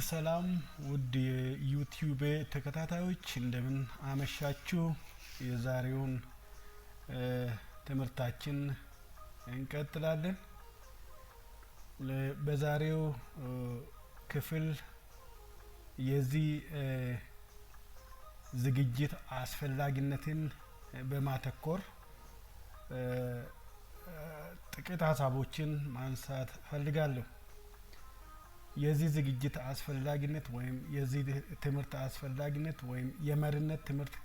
ሰላም ውድ የዩቲዩብ ተከታታዮች፣ እንደምን አመሻችሁ። የዛሬውን ትምህርታችን እንቀጥላለን። በዛሬው ክፍል የዚህ ዝግጅት አስፈላጊነትን በማተኮር ጥቂት ሀሳቦችን ማንሳት እፈልጋለሁ። የዚህ ዝግጅት አስፈላጊነት ወይም የዚህ ትምህርት አስፈላጊነት ወይም የመሪነት ትምህርት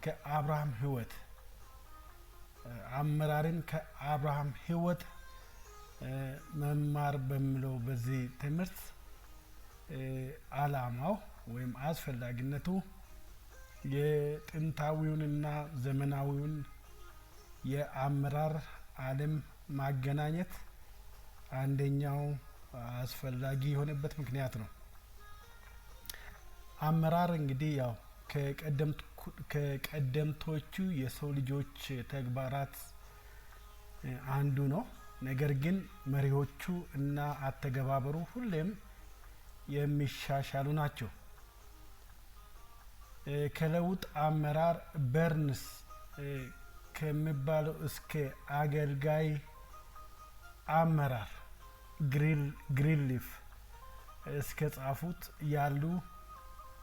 ከአብርሃም ሕይወት፣ አመራርን ከአብርሃም ሕይወት መማር በሚለው በዚህ ትምህርት አላማው ወይም አስፈላጊነቱ የጥንታዊውንና ዘመናዊውን የአመራር ዓለም ማገናኘት አንደኛው አስፈላጊ የሆነበት ምክንያት ነው። አመራር እንግዲህ ያው ከቀደምቶቹ የሰው ልጆች ተግባራት አንዱ ነው። ነገር ግን መሪዎቹ እና አተገባበሩ ሁሌም የሚሻሻሉ ናቸው። ከለውጥ አመራር በርንስ ከሚባለው እስከ አገልጋይ አመራር ግሪንሊፍ እስከ ጻፉት ያሉ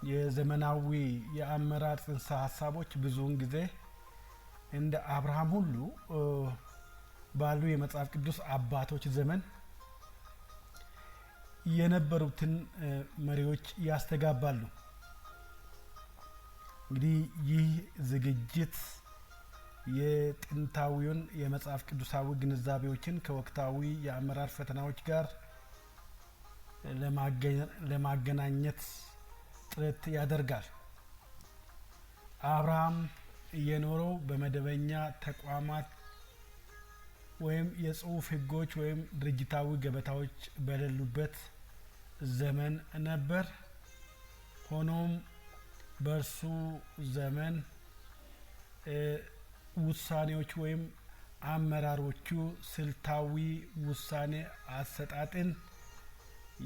የዘመናዊ የአመራር ጽንሰ ሀሳቦች ብዙውን ጊዜ እንደ አብርሃም ሁሉ ባሉ የመጽሐፍ ቅዱስ አባቶች ዘመን የነበሩትን መሪዎች ያስተጋባሉ። እንግዲህ ይህ ዝግጅት የጥንታዊውን የመጽሐፍ ቅዱሳዊ ግንዛቤዎችን ከወቅታዊ የአመራር ፈተናዎች ጋር ለማገናኘት ጥረት ያደርጋል። አብርሃም የኖረው በመደበኛ ተቋማት ወይም የጽሁፍ ሕጎች ወይም ድርጅታዊ ገበታዎች በሌሉበት ዘመን ነበር። ሆኖም በእርሱ ዘመን ውሳኔዎች ወይም አመራሮቹ ስልታዊ ውሳኔ አሰጣጥን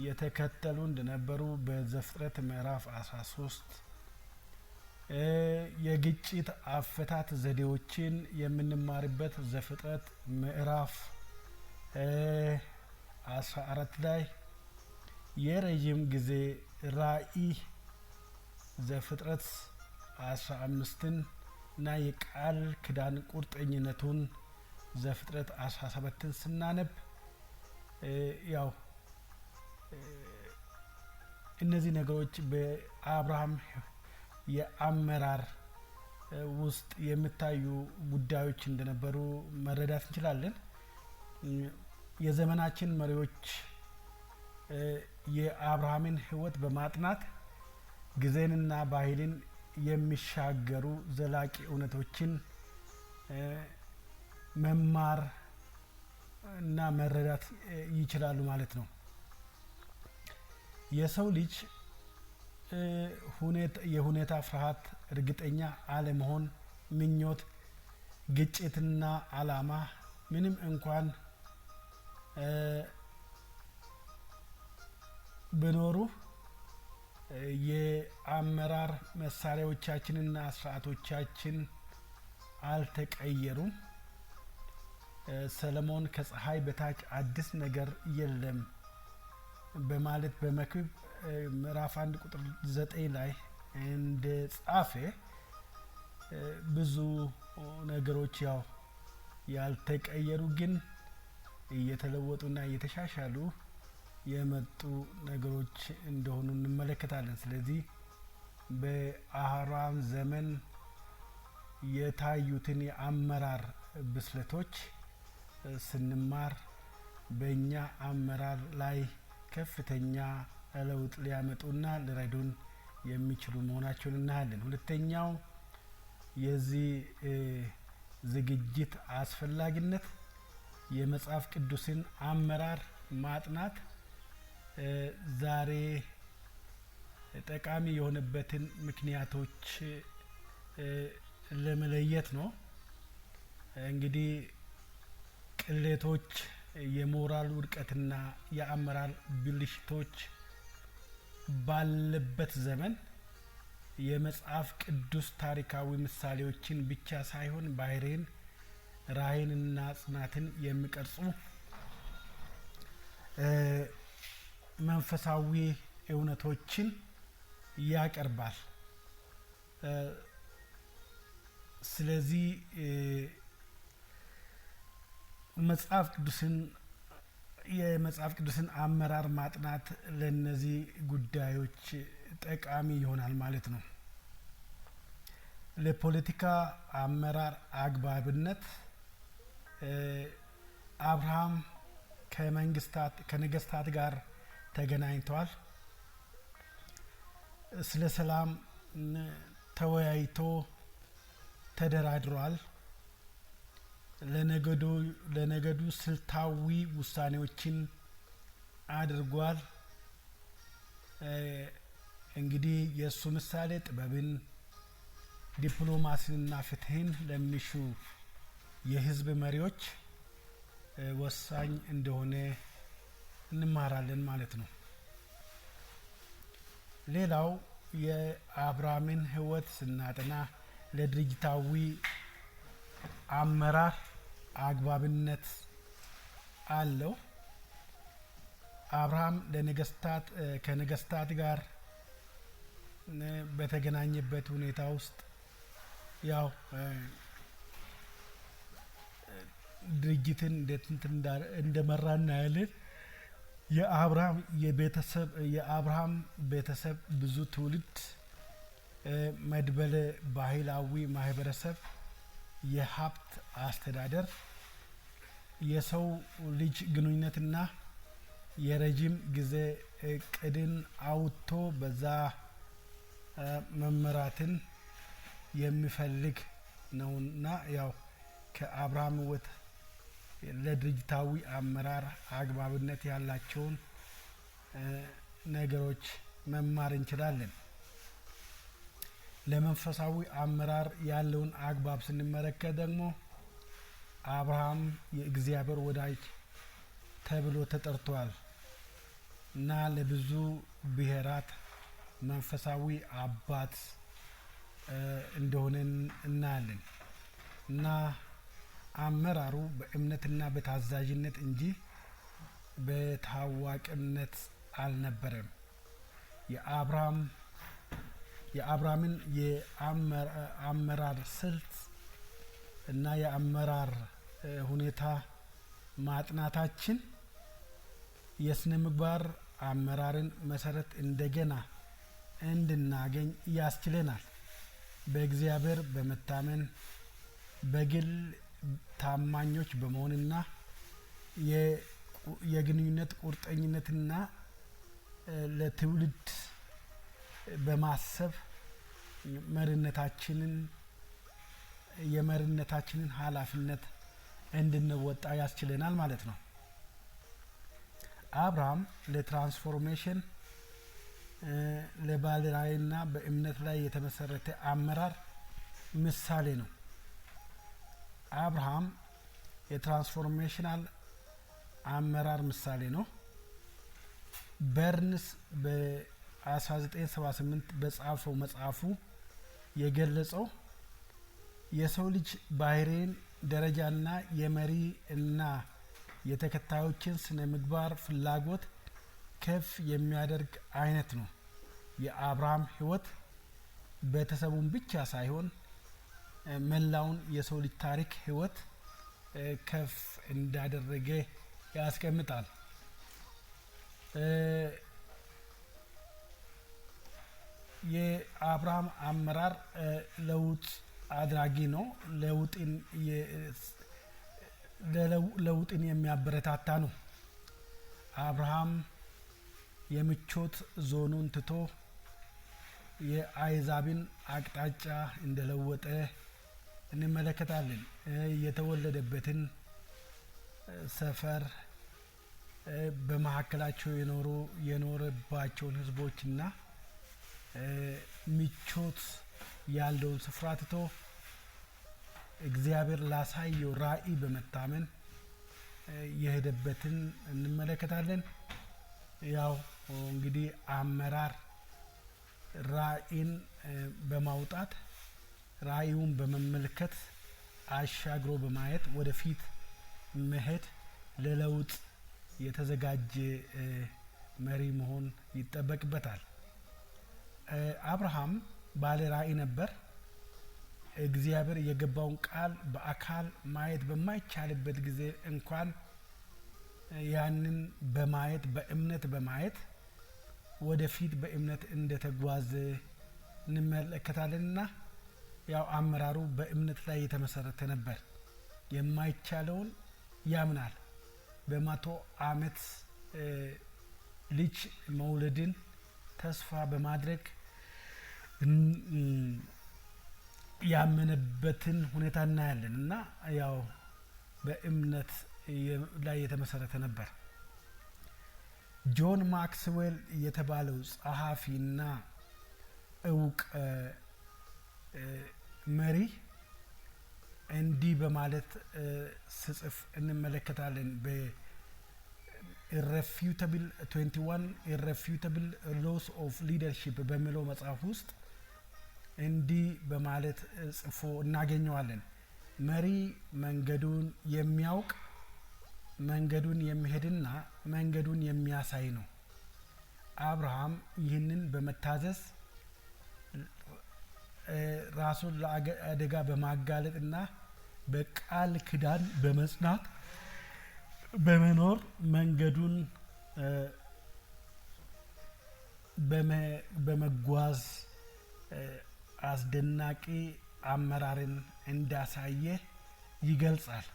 የተከተሉ እንደነበሩ በዘፍጥረት ምዕራፍ 13፣ የግጭት አፈታት ዘዴዎችን የምንማርበት ዘፍጥረት ምዕራፍ 14 ላይ፣ የረዥም ጊዜ ራዕይ ዘፍጥረት 15ን እና የቃል ኪዳን ቁርጠኝነቱን ዘፍጥረት 17ን ስናነብ ያው እነዚህ ነገሮች በአብርሃም የአመራር ውስጥ የሚታዩ ጉዳዮች እንደነበሩ መረዳት እንችላለን። የዘመናችን መሪዎች የአብርሃምን ሕይወት በማጥናት ጊዜንና ባህልን የሚሻገሩ ዘላቂ እውነቶችን መማር እና መረዳት ይችላሉ ማለት ነው። የሰው ልጅ የሁኔታ ፍርሃት፣ እርግጠኛ አለመሆን፣ ምኞት፣ ግጭትና አላማ ምንም እንኳን ቢኖሩ የአመራር መሳሪያዎቻችንና ስርዓቶቻችን አልተቀየሩም። ሰለሞን ከፀሐይ በታች አዲስ ነገር የለም በማለት በመክብብ ምዕራፍ 1 ቁጥር 9 ላይ እንደ ጻፈ ብዙ ነገሮች ያው ያልተቀየሩ ግን እየተለወጡና እየተሻሻሉ የመጡ ነገሮች እንደሆኑ እንመለከታለን። ስለዚህ በአብርሃም ዘመን የታዩትን የአመራር ብስለቶች ስንማር በእኛ አመራር ላይ ከፍተኛ ለውጥ ሊያመጡና ሊረዱን የሚችሉ መሆናቸውን እናያለን። ሁለተኛው የዚህ ዝግጅት አስፈላጊነት የመጽሐፍ ቅዱስን አመራር ማጥናት ዛሬ ጠቃሚ የሆነበትን ምክንያቶች ለመለየት ነው። እንግዲህ ቅሌቶች፣ የሞራል ውድቀትና የአመራር ብልሽቶች ባለበት ዘመን የመጽሐፍ ቅዱስ ታሪካዊ ምሳሌዎችን ብቻ ሳይሆን ባህሪን፣ ራዕይንና ጽናትን የሚቀርጹ መንፈሳዊ እውነቶችን ያቀርባል። ስለዚህ መጽሐፍ ቅዱስን የመጽሐፍ ቅዱስን አመራር ማጥናት ለነዚህ ጉዳዮች ጠቃሚ ይሆናል ማለት ነው። ለፖለቲካ አመራር አግባብነት አብርሃም ከመንግስታት ከነገስታት ጋር ተገናኝተዋል። ስለ ሰላም ተወያይቶ ተደራድሯል። ለነገዱ ስልታዊ ውሳኔዎችን አድርጓል። እንግዲህ የእሱ ምሳሌ ጥበብን፣ ዲፕሎማሲንና ፍትህን ለሚሹ የህዝብ መሪዎች ወሳኝ እንደሆነ እንማራለን ማለት ነው። ሌላው የአብርሃምን ህይወት ስናጠና ለድርጅታዊ አመራር አግባብነት አለው። አብርሃም ከነገስታት ጋር በተገናኘበት ሁኔታ ውስጥ ያው ድርጅትን እንዴት እንደመራ እናያለን። የአብርሃም ቤተሰብ ብዙ ትውልድ፣ መድበለ ባህላዊ ማህበረሰብ፣ የሀብት አስተዳደር፣ የሰው ልጅ ግንኙነትና የረጅም ጊዜ እቅድን አውጥቶ በዛ መመራትን የሚፈልግ ነውና ያው ከአብርሃም ሕይወት ለድርጅታዊ አመራር አግባብነት ያላቸውን ነገሮች መማር እንችላለን። ለመንፈሳዊ አመራር ያለውን አግባብ ስንመለከት ደግሞ አብርሃም የእግዚአብሔር ወዳጅ ተብሎ ተጠርቷል እና ለብዙ ብሔራት መንፈሳዊ አባት እንደሆነ እናያለን። እና አመራሩ በእምነትና በታዛዥነት እንጂ በታዋቂነት አልነበረም። የአብርሃምን የአመራር ስልት እና የአመራር ሁኔታ ማጥናታችን የስነ ምግባር አመራርን መሰረት እንደገና እንድናገኝ ያስችለናል። በእግዚአብሔር በመታመን፣ በግል ታማኞች በመሆንና የግንኙነት ቁርጠኝነትና ለትውልድ በማሰብ የመሪነታችንን ኃላፊነት እንድንወጣ ያስችለናል ማለት ነው። አብርሃም ለ transformation፣ ለባለራዕይና በእምነት ላይ የተመሰረተ አመራር ምሳሌ ነው። አብርሃም የ transformational አመራር ምሳሌ ነው። በርንስ በ1978 በጻፈው መጽሐፉ የገለጸው የሰው ልጅ ባህሪን ደረጃና የመሪ እና የተከታዮችን ስነ ምግባር ፍላጎት ከፍ የሚያደርግ አይነት ነው። የአብርሃም ሕይወት ቤተሰቡን ብቻ ሳይሆን መላውን የሰው ልጅ ታሪክ ሕይወት ከፍ እንዳደረገ ያስቀምጣል። የአብርሃም አመራር ለውጥ አድራጊ ነው። ለውጥን የሚያበረታታ ነው። አብርሃም የምቾት ዞኑን ትቶ የአሕዛብን አቅጣጫ እንደለወጠ እንመለከታለን። የተወለደበትን ሰፈር፣ በመካከላቸው የኖረባቸውን ህዝቦችና ምቾት ያለውን ስፍራ ትቶ እግዚአብሔር ላሳየው ራዕይ በመታመን የሄደበትን እንመለከታለን። ያው እንግዲህ አመራር ራዕይን በማውጣት፣ ራዕዩን በመመልከት፣ አሻግሮ በማየት ወደፊት መሄድ፣ ለለውጥ የተዘጋጀ መሪ መሆን ይጠበቅበታል። አብርሃም ባለ ራዕይ ነበር። እግዚአብሔር የገባውን ቃል በአካል ማየት በማይቻልበት ጊዜ እንኳን ያንን በማየት፣ በእምነት በማየት ወደፊት በእምነት እንደተጓዘ እንመለከታለንና ያው አመራሩ በእምነት ላይ የተመሰረተ ነበር። የማይቻለውን ያምናል። በ100 ዓመት ልጅ መውለድን ተስፋ በማድረግ ያመነበትን ሁኔታ እናያለን እና ያው በእምነት ላይ የተመሰረተ ነበር። ጆን ማክስዌል የተባለው ጸሐፊና እውቅ መሪ እንዲህ በማለት ስጽፍ እንመለከታለን። በ Irrefutable 21 Irrefutable Laws of Leadership በሚለው መጽሐፍ ውስጥ እንዲህ በማለት ጽፎ እናገኘዋለን። መሪ መንገዱን የሚያውቅ፣ መንገዱን የሚሄድና መንገዱን የሚያሳይ ነው። አብርሃም ይህንን በመታዘዝ፣ ራሱን ለአደጋ በማጋለጥና በቃል ኪዳን በመጽናት በመኖር መንገዱን በመጓዝ አስደናቂ አመራርን እንዳሳየ ይገልጻል።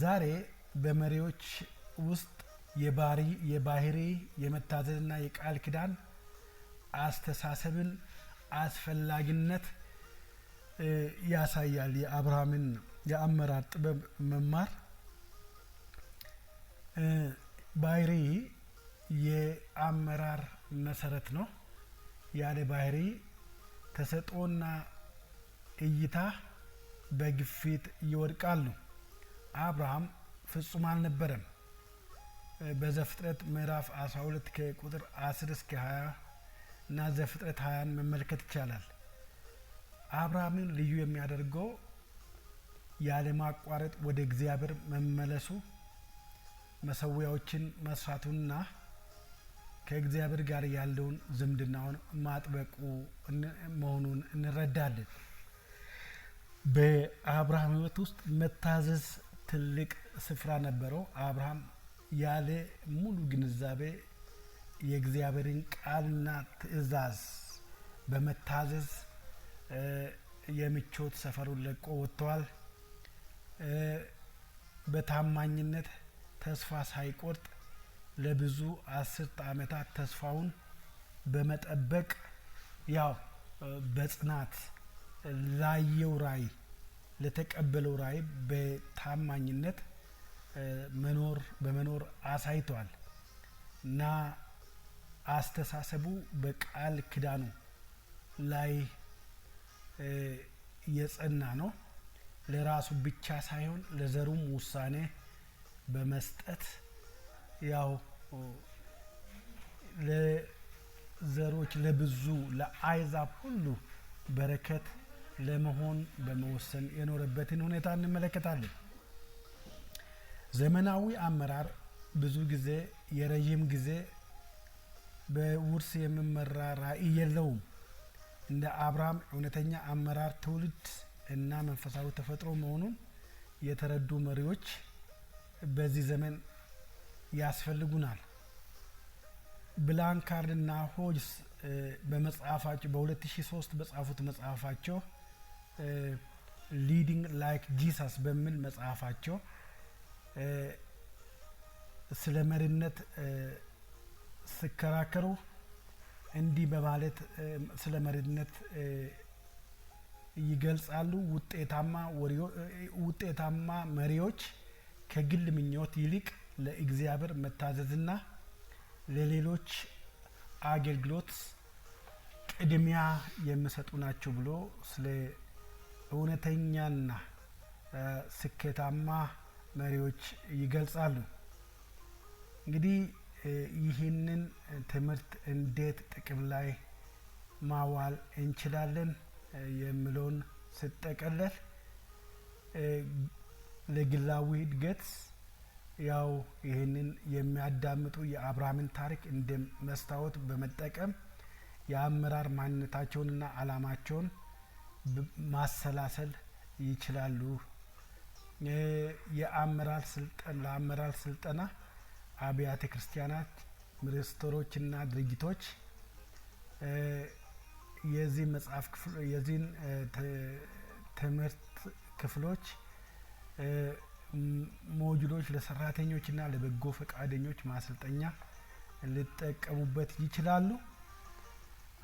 ዛሬ በመሪዎች ውስጥ የባህሪ የመታዘዝና የቃል ኪዳን አስተሳሰብን አስፈላጊነት ያሳያል። የአብርሃምን የአመራር ጥበብ መማር ባህሪ የአመራር መሰረት ነው። ያለ ባህሪ ተሰጥኦና እይታ በግፊት ይወድቃሉ። አብርሃም ፍጹም አልነበረም። በዘፍጥረት ምዕራፍ 12 ከቁጥር 10 እስከ 20 እና ዘፍጥረት 20ን መመልከት ይቻላል። አብርሃምን ልዩ የሚያደርገው ያለማቋረጥ ወደ እግዚአብሔር መመለሱ፣ መሰዊያዎችን መስራቱና ከእግዚአብሔር ጋር ያለውን ዝምድናውን ማጥበቁ መሆኑን እንረዳለን። በአብርሃም ሕይወት ውስጥ መታዘዝ ትልቅ ስፍራ ነበረው። አብርሃም ያለ ሙሉ ግንዛቤ የእግዚአብሔርን ቃልና ትእዛዝ በመታዘዝ የምቾት ሰፈሩን ለቆ ወጥተዋል። በታማኝነት ተስፋ ሳይቆርጥ ለብዙ አስርት ዓመታት ተስፋውን በመጠበቅ ያው በጽናት ላየው ራዕይ፣ ለተቀበለው ራዕይ በታማኝነት መኖር በመኖር አሳይቷል እና አስተሳሰቡ በቃል ኪዳኑ ላይ የጸና ነው። ለራሱ ብቻ ሳይሆን ለዘሩም ውሳኔ በመስጠት ያው ለዘሮች፣ ለብዙ ለአሕዛብ ሁሉ በረከት ለመሆን በመወሰን የኖረበትን ሁኔታ እንመለከታለን። ዘመናዊ አመራር ብዙ ጊዜ የረዥም ጊዜ በውርስ የሚመራ ራዕይ የለውም። እንደ አብርሃም እውነተኛ አመራር ትውልድ እና መንፈሳዊ ተፈጥሮ መሆኑን የተረዱ መሪዎች በዚህ ዘመን ያስፈልጉናል። ብላንካርድ እና ሆጅስ በመጽሐፋቸው፣ በ2003 በጻፉት መጽሐፋቸው፣ Leading Like Jesus በሚል መጽሐፋቸው ስለ መሪነት ሲከራከሩ እንዲህ በማለት ስለ መሪነት ይገልጻሉ። ውጤታማ መሪዎች ከግል ምኞት ይልቅ ለእግዚአብሔር መታዘዝና ለሌሎች አገልግሎት ቅድሚያ የሚሰጡ ናቸው ብሎ ስለ እውነተኛና ስኬታማ መሪዎች ይገልጻሉ። እንግዲህ ይህንን ትምህርት እንዴት ጥቅም ላይ ማዋል እንችላለን የሚለውን ስጠቀለል፣ ለግላዊ እድገት ያው ይህንን የሚያዳምጡ የአብርሃምን ታሪክ እንደ መስታወት በመጠቀም የአመራር ማንነታቸውንና አላማቸውን ማሰላሰል ይችላሉ። የአመራር ስልጠና፣ ለአመራር ስልጠና አብያተ ክርስቲያናት፣ ሚኒስትሮችና ድርጅቶች የዚህ መጽሐፍ ክፍል፣ የዚህን ትምህርት ክፍሎች ሞጁሎች ለሰራተኞችና ለበጎ ፈቃደኞች ማሰልጠኛ ሊጠቀሙበት ይችላሉ።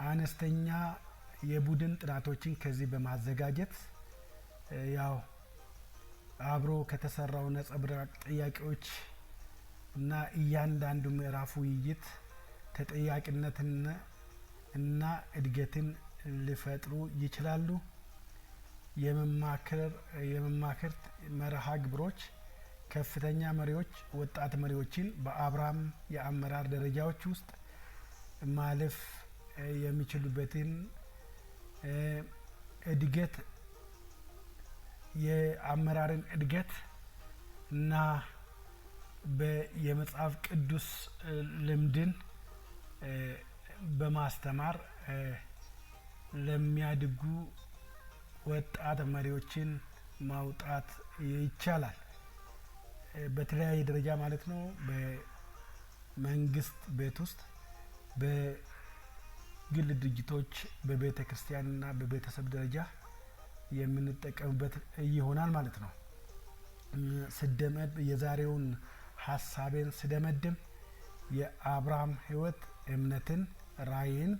አነስተኛ የቡድን ጥናቶችን ከዚህ በማዘጋጀት ያው አብሮ ከተሰራው ነጸብራቅ ጥያቄዎች እና እያንዳንዱ ምዕራፍ ውይይት ተጠያቂነትን እና እድገትን ሊፈጥሩ ይችላሉ። የመማክርት መርሃ ግብሮች ከፍተኛ መሪዎች ወጣት መሪዎችን በአብርሃም የአመራር ደረጃዎች ውስጥ ማለፍ የሚችሉበትን እድገት፣ የአመራርን እድገት እና የመጽሐፍ ቅዱስ ልምድን በማስተማር ለሚያድጉ ወጣት መሪዎችን ማውጣት ይቻላል። በተለያየ ደረጃ ማለት ነው። በመንግስት ቤት ውስጥ፣ በግል ድርጅቶች፣ በቤተ ክርስቲያንና በቤተሰብ ደረጃ የምንጠቀምበት ይሆናል ማለት ነው። ስደመድ የዛሬውን ሀሳቤን ስደመድም የአብርሃም ሕይወት እምነትን፣ ራዕይን፣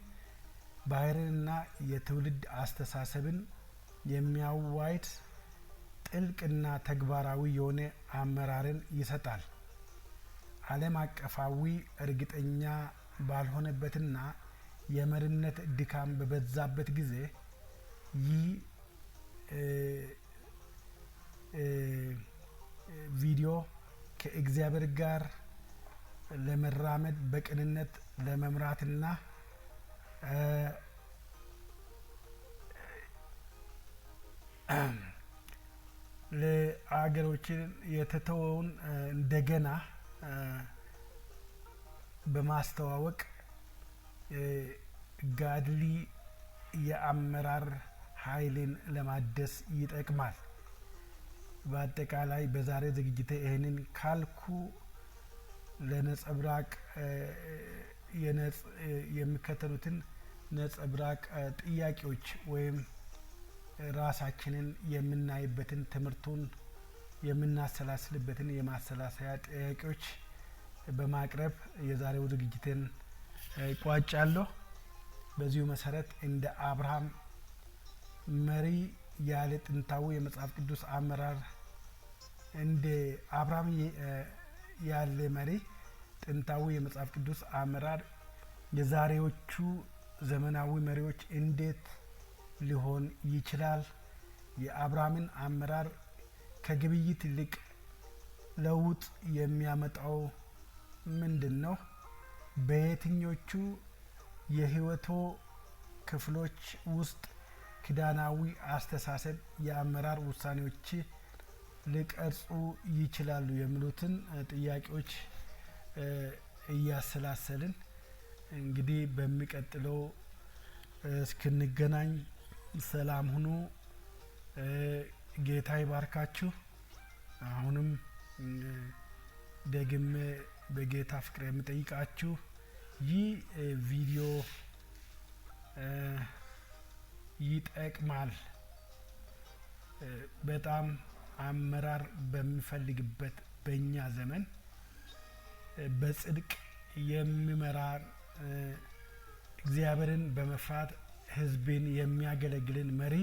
ባህርንና የትውልድ አስተሳሰብን የሚያዋህድ ጥልቅና ተግባራዊ የሆነ አመራርን ይሰጣል። ዓለም አቀፋዊ እርግጠኛ ባልሆነበትና የመሪነት ድካም በበዛበት ጊዜ ይህ ቪዲዮ ከእግዚአብሔር ጋር ለመራመድ፣ በቅንነት ለመምራትና ለአገሮችን የተተወውን እንደገና በማስተዋወቅ godly የአመራር ኃይልን ለማደስ ይጠቅማል። በአጠቃላይ በዛሬ ዝግጅት ይህንን ካልኩ ለነጸብራቅ የሚከተሉትን ነጸብራቅ ጥያቄዎች ወይም ራሳችንን የምናይበትን፣ ትምህርቱን የምናሰላስልበትን የማሰላሰያ ጥያቄዎች በማቅረብ የዛሬው ዝግጅትን እቋጫለሁ። በዚሁ መሰረት እንደ አብርሃም መሪ ያለ ጥንታዊ የመጽሐፍ ቅዱስ አመራር፣ እንደ አብርሃም ያለ መሪ ጥንታዊ የመጽሐፍ ቅዱስ አመራር የዛሬዎቹ ዘመናዊ መሪዎች እንዴት ሊሆን ይችላል? የአብርሃምን አመራር ከግብይት ይልቅ ለውጥ የሚያመጣው ምንድን ነው? በየትኞቹ የህይወቶ ክፍሎች ውስጥ ኪዳናዊ አስተሳሰብ የአመራር ውሳኔዎች ሊቀርጹ ይችላሉ? የሚሉትን ጥያቄዎች እያሰላሰልን እንግዲህ በሚቀጥለው እስክንገናኝ ሰላም ሁኑ። ጌታ ይባርካችሁ። አሁንም ደግሜ በጌታ ፍቅር የምጠይቃችሁ ይህ ቪዲዮ ይጠቅማል። በጣም አመራር በሚፈልግበት በእኛ ዘመን በጽድቅ የሚመራ፣ እግዚአብሔርን በመፍራት ሕዝብን የሚያገለግልን መሪ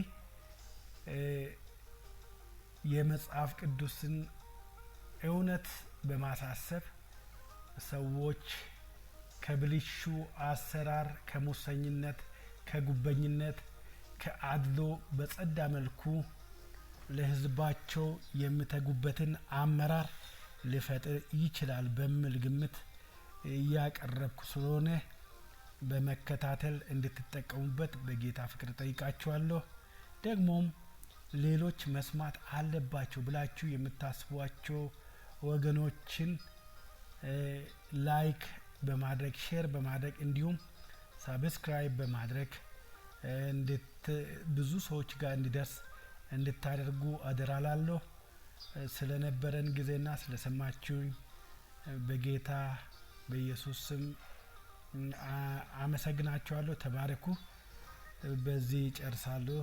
የመጽሐፍ ቅዱስን እውነት በማሳሰብ ሰዎች ከብልሹ አሰራር፣ ከሙሰኝነት፣ ከጉበኝነት፣ ከአድሎ በጸዳ መልኩ ለህዝባቸው የሚተጉበትን አመራር ሊፈጥር ይችላል በሚል ግምት እያቀረብኩ ስለሆነ በመከታተል እንድትጠቀሙበት በጌታ ፍቅር ጠይቃችኋለሁ። ደግሞም ሌሎች መስማት አለባቸው ብላችሁ የምታስቧቸው ወገኖችን like በማድረግ፣ share በማድረግ፣ እንዲሁም subscribe በማድረግ ብዙ ሰዎች ጋር እንዲደርስ እንድታደርጉ አደራ ላለሁ። ስለነበረን ጊዜና ስለሰማችሁኝ በጌታ በኢየሱስ ስም አመሰግናችኋለሁ። ተባረኩ። በዚህ ጨርሳለሁ።